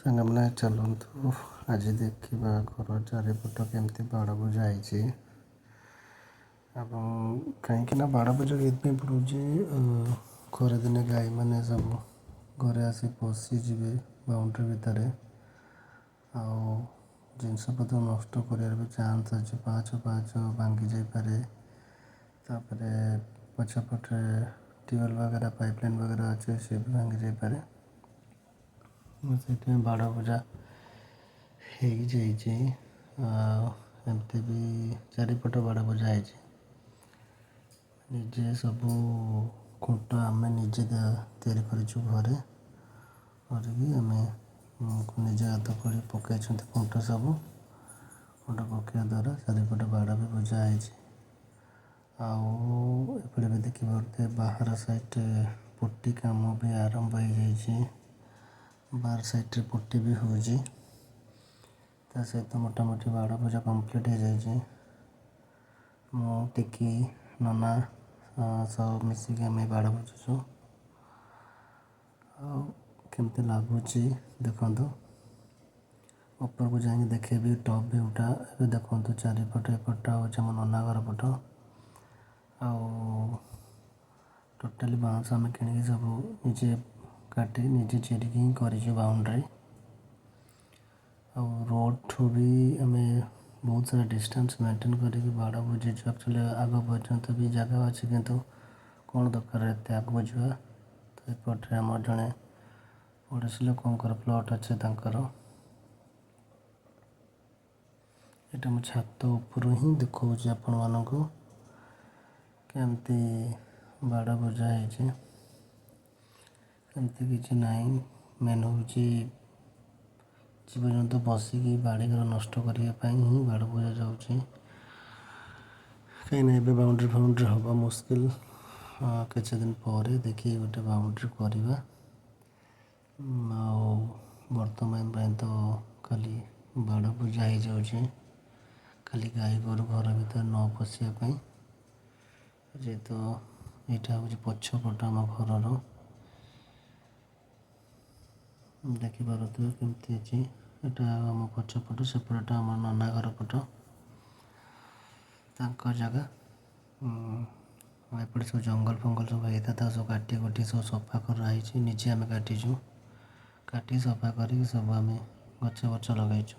ସାଙ୍ଗମାନେ, ଚାଲନ୍ତୁ ଆଜି ଦେଖିବା ଘର ଚାରିପଟ କେମିତି ବାଡ଼ ବୁଜା ହେଇଛି। ଏବଂ କାହିଁକି ନା ବାଡ଼ ବୁଜା ଏଇଥିପାଇଁ ପଡ଼ୁଛି, ଖରାଦିନେ ଗାଈମାନେ ସବୁ ଘରେ ଆସି ପଶିଯିବେ ବାଉଣ୍ଡ୍ରି ଭିତରେ ଆଉ ଜିନିଷପତ୍ର ନଷ୍ଟ କରିବାର ବି ଚାନ୍ସ ଅଛି। ପାହାଚ ପାହାଚ ଭାଙ୍ଗି ଯାଇପାରେ। ତାପରେ ପଛପଟେ ଟ୍ୟୁବୱେଲ୍ ବଗେରା, ପାଇପ୍ ଲାଇନ୍ ବଗେରା ଅଛି, ସେ ବି ଭାଙ୍ଗି ଯାଇପାରେ। ସେଇଥିପାଇଁ ବାଡ଼ ବୁଜା ହେଇଯାଇଛି। ଆଉ ଏମିତି ବି ଚାରିପଟ ବାଡ଼ ବୁଜା ହେଇଛି। ନିଜେ ସବୁ ଖୁଣ୍ଟ ଆମେ ନିଜେ ତିଆରି କରିଛୁ ଘରେ କରିକି। ଆମେ ନିଜେ ହାତ ଖୋଳି ପକାଇଛନ୍ତି ଖୁଣ୍ଟ ସବୁ। ଖୁଣ୍ଟ ପକାଇବା ଦ୍ୱାରା ଚାରିପଟ ବାଡ଼ ବି ବୁଜା ହେଇଛି। ଆଉ ଏପଟେ ବି ଦେଖିପାରୁଥିବେ, ବାହାର ସାଇଡ଼୍ ପୁଟି କାମ ବି ଆରମ୍ଭ ହେଇଯାଇଛି। ବାହାର ସାଇଡ଼୍ରେ ପୁଟି ବି ହେଉଛି। ତା ସହିତ ମୋଟାମୋଟି ବାଡ଼ ପୂଜା କମ୍ପ୍ଲିଟ୍ ହେଇଯାଇଛି। ମୁଁ, ଟିକି, ନନା ସବୁ ମିଶିକି ଆମେ ବାଡ଼ ବୁଜୁଛୁ। ଆଉ କେମିତି ଲାଗୁଛି ଦେଖନ୍ତୁ। ଉପରକୁ ଯାଇକି ଦେଖେଇବି ଟପ୍ ଭିଉଟା। ଏବେ ଦେଖନ୍ତୁ ଚାରିପଟେ, ଏପଟଟା ହେଉଛି ଆମ ନନା ଘର ପଟ। ଆଉ ଟୋଟାଲି ବାଉଁଶ ଆମେ କିଣିକି ସବୁ ନିଜେ କାଟି, ନିଜେ ଚିରିକି ହିଁ କରିଛୁ ବାଉଣ୍ଡ୍ରି। ଆଉ ରୋଡ଼ଠୁ ବି ଆମେ ବହୁତ ସାରା ଡିଷ୍ଟାନ୍ସ ମେଣ୍ଟେନ୍ କରିକି ବାଡ଼ ବୁଜିଛୁ। ଆକ୍ଚୁଆଲି ଆଗ ପର୍ଯ୍ୟନ୍ତ ବି ଜାଗା ଅଛି, କିନ୍ତୁ କ'ଣ ଦରକାର ଏତେ ଆଗକୁ ଯିବା? ତ ଏପଟରେ ଆମର ଜଣେ ପଡ଼ୋଶୀ ଲୋକଙ୍କର ପ୍ଲଟ୍ ଅଛି ତାଙ୍କର। ଏଇଟା ମୁଁ ଛାତ ଉପରୁ ହିଁ ଦେଖାଉଛି ଆପଣମାନଙ୍କୁ କେମିତି ବାଡ଼ ବୁଜା ହେଇଛି। ଏମିତି କିଛି ନାହିଁ। ମେନ୍ ହେଉଛି ଜୀବଜନ୍ତୁ ପଶିକି ବାଡ଼ିଘର ନଷ୍ଟ କରିବା ପାଇଁ ହିଁ ବାଡ଼ ବୁଜା ଯାଉଛି। କାହିଁକିନା ଏବେ ବାଉଣ୍ଡ୍ରି ଫାଉଣ୍ଡ୍ରି ହେବା ମୁସ୍କିଲ। କିଛି ଦିନ ପରେ ଦେଖିକି ଗୋଟେ ବାଉଣ୍ଡ୍ରି କରିବା। ଆଉ ବର୍ତ୍ତମାନ ପାଇଁ ତ ଖାଲି ବାଡ଼ ବୁଜା ହେଇଯାଉଛି, ଖାଲି ଗାଈ ଗୋରୁ ଘର ଭିତରେ ନ ପଶିବା ପାଇଁ। ଯେହେତୁ ଏଇଟା ହେଉଛି ପଛପଟ ଆମ ଘରର, ଦେଖିପାରୁଥିବେ କେମିତି ଅଛି। ଏଇଟା ଆମ ପଛପଟ, ସେପଟଟା ଆମ ନନା ଘର ପଟ, ତାଙ୍କ ଜାଗା। ଏପଟେ ସବୁ ଜଙ୍ଗଲ ଫଙ୍ଗଲ ସବୁ ହେଇଥିଲା, ତାକୁ ସବୁ କାଟି କୁଟି ସବୁ ସଫା କରାହେଇଛି। ନିଜେ ଆମେ କାଟିଛୁ, କାଟି ସଫା କରିକି ସବୁ ଆମେ ଗଛ ବଛ ଲଗାଇଛୁ।